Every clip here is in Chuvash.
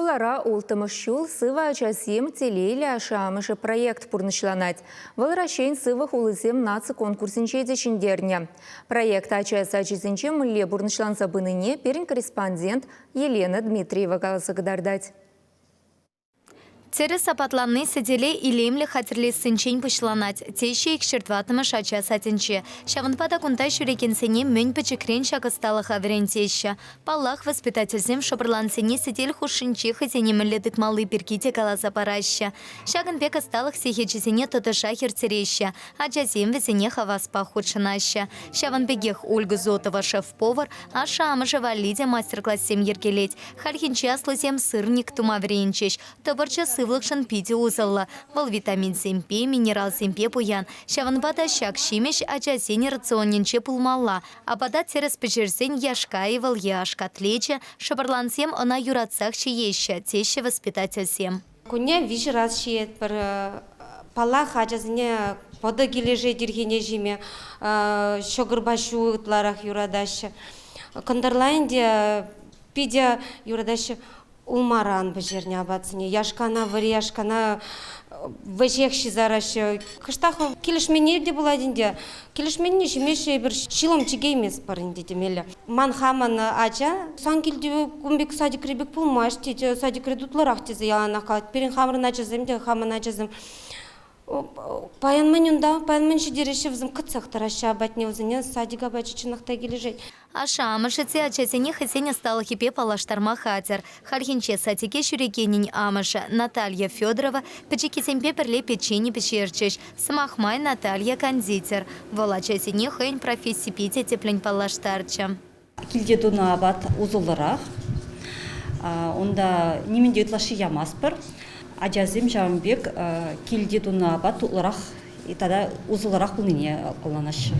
Хулара улттӑмӗш ҫул «Сывӑ ачасем, телейлӗ ашшӗ-амӑшӗ» проект пурнӑҫланать. Вӑл Раҫҫейӗн сывӑ хулисем наци конкурсӗнче те ҫӗнтернӗ. Проект ача сачӗсенче мӗнле пурнӑҫланса пынине пирӗн корреспондент Елена Дмитриева каласа кӑтартать. Тӗрӗс апатланни сӗтеле илемлӗ хатӗрлессинчен пуҫланать, теҫҫӗ икҫӗр-тӑваттӑмӗш ача садӗнче. Ҫавӑнпа та кунта ҫӳрекенсене мӗн пӗчӗкрен ҫак ӑсталӑха вӗрентеҫҫӗ. Паллах, воспитательсем шӑпӑрлансене сӗтел хушшинче хӑйсене мӗнле тытмалли пирки те каласа параҫҫӗ. Ҫакӑн пек ӑсталӑх сехечӗсене тӑтӑшах ирттереҫҫӗ, ачасем вӗсене хаваспах хутшӑнаҫҫӗ. Ҫавӑн пекех Ольга Зотова шеф-повар ашшӗ-амӑшӗ валли те мастер-классем йӗркелет. Хальхинче аслисем сырник тума вӗренчӗҫ. Тӑпӑрчӑ сывлӑхшӑн питӗ усӑллӑ. Вӑл витаминсемпе, минералсемпе пуян. Ҫавӑнпа та ҫак ҫимӗҫ ачасен рационӗнче пулмалла. Апата тӗрӗс пӗҫерсен яшка-и вӑл е аш катлечӗ, шӑпӑрлансем ӑна юратсах ҫиеҫҫӗ, теҫҫӗ воспитательсем. Кунне виҫӗ раз ҫиетпӗр. Паллах, ачасене пӑтӑ килӗшет ирхине ҫиме, ҫӑкӑрпа ҫу ытларах юратаҫҫӗ. Кӑнтӑрла ӗнтӗ питӗ юратаҫҫӗ улмаран пӗҫернӗ апатсене. Яшкана, вӗри яшкана вӗҫех ҫисараҫҫӗ. Кӑштах килӗшменни те пулать ӗнтӗ. Килӗшменни ҫимеҫҫӗ эпир ҫилом чикейместпӗр ӗнтӗ темелле. Ман хамӑн ача сан килте кун пек садикри пек пулмасть тет, садикре тутлӑрах тесе яланах калать. Пирӗн хамӑрӑн ачасем те хамӑн ачасем Паян мӗн унта, паян мӗн ҫитереҫҫӗ вӗсем кӑтсах тӑраҫҫӗ апатне вӗсене садик апачӗ чӑнах та килӗшет. Ашшӗ-амӑшӗ те ачасене хӑйсен ӑсталӑхӗпе паллаштарма хатӗр. Хальхинче садике ҫӳрекенӗн амӑшӗ Наталья Федорова пӗчӗккисемпе пӗрле печени пӗҫерчӗҫ. Сӑмах май, Наталья кондитер. Вӑл ачасене хӑйӗн профессипе те тӗплӗн паллаштарчӗ. Килте тунӑ апат усӑллӑрах. Унта нимӗн те ытлашши ямастпӑр. Ачасем ҫавӑн пек килте тунӑ апат тутлӑрах тата усӑллӑрах пулнине ӑнланаҫҫӗ.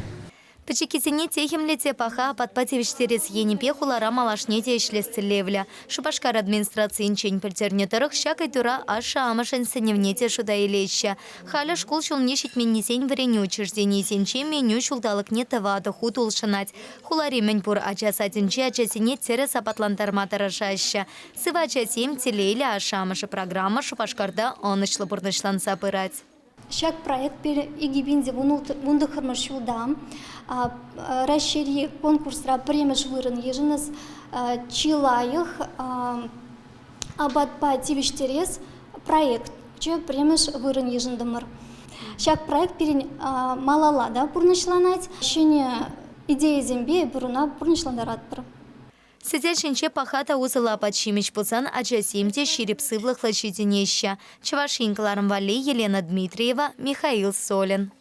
Пӗчӗккисене техӗмлӗ те паха апатпа тивӗҫтерес енӗпе хулара малашне те ӗҫлес тӗллевлӗ. Шупашкар администрацийӗнчен пӗлтернӗ тӑрӑх, ҫак ыйтура ашшӗ-амӑшӗн сӗнӗвне те шута илеҫҫӗ. Халӗ шкул ҫулне ҫитменнисен вӗренӳ учрежденийӗсенче меню ҫулталӑкне тӑватӑ хут улшӑнать. Хулари мӗнпур ача садӗнче ачасене тӗрӗс апатлантарма тӑрӑшаҫҫӗ. Сывӑ ачасем, телейлӗ ашшӗ-амӑшӗ программа Шупашкарта ӑнӑҫлӑ пурнӑҫланса пырать. Ҫак проект пирӗн 2019 ҫулта Раҫҫейри конкурсра пӗрремӗш вырӑн йышӑннӑ чи лайӑх апатпа тивӗҫтерес проектчӗ пӗрремӗш вырӑн йышӑнтӑмӑр. Ҫак проект пирӗн малалла та пурнӑҫланать. Ҫӗнӗ идейӑсемпе эпир ӑна пурнӑҫлантаратпӑр. Сӗтел ҫинче паха та усӑллӑ апат-ҫимӗҫ пулсан ачасем те ҫирӗп сывлӑхлӑ ҫитӗнеҫҫӗ. Чӑваш Ен кӑларӑм валли Елена Дмитриева, Михаил Солин.